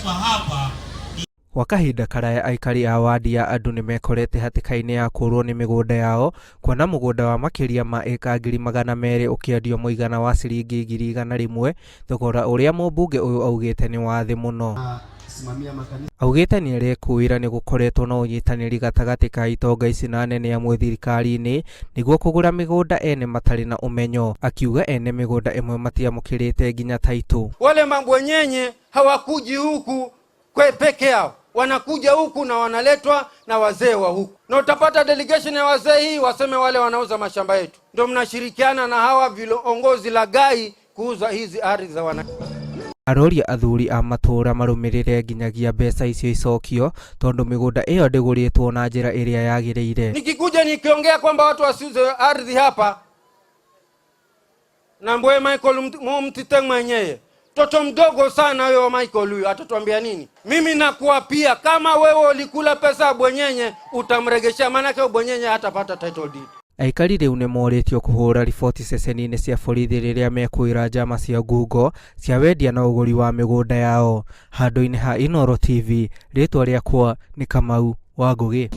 Taifa hapa. Gwa kahinda karaya aikari a wadi ya Andu nĩmekorete hatĩka-inĩ ya kũũrwo nĩ mĩgũnda yao kuona mũgũnda wa makĩria ma ĩka 200,000 ũkĩendio mũigana wa ciringi 100,000, thogora ũrĩa mũmbunge ũyũ augĩte nĩ wa thĩ mũno. Augĩte nĩarekũĩra nĩgũkoretwo na ũnyitanĩri gatagatĩ ka itonga ici na anene amwe thirikari-inĩ nĩguo kũgũra mĩgũnda ene matarĩ na ũmenyo. Akiuga ene mĩgũnda ĩmwe matiamũkĩrĩte nginya taitũ. Wale mabwenyenye hawakuji huku kwe peke yao, wanakuja huku na wanaletwa na wazee wa huku, na utapata delegation ya wazee hii waseme wale wanauza mashamba yetu, ndio mnashirikiana na hawa viongozi lagai kuuza hizi ardhi za wana. Aroria athuri a matũũra marũmĩrĩre nginyagia mbeca icio icokio tondũ mĩgũnda ĩyo ndĩgũrĩtwo na njĩra ĩrĩa yagĩrĩire. Nikikuja nikiongea kwamba watu wasiuze ardhi hapa, na mbwe Michael Mtiteng mwenyewe toto mdogo sana huyo wa Michael huyo atatuambia nini? Mimi nakuapia kama wewe ulikula pesa ya bwenyenye utamregeshea, maanake bwenyenye hatapata title deed. Aikari rĩu nĩmorĩtio kũhũra riboti ceceni-inĩ cia borithi rĩrĩa mekwĩra njama cia ngungo cia wendia na ũgũri wa mĩgũnda yao. Handũ-inĩ ha Inooro TV, rĩtwa rĩakwa nĩ Kamau wa Ngũgĩ.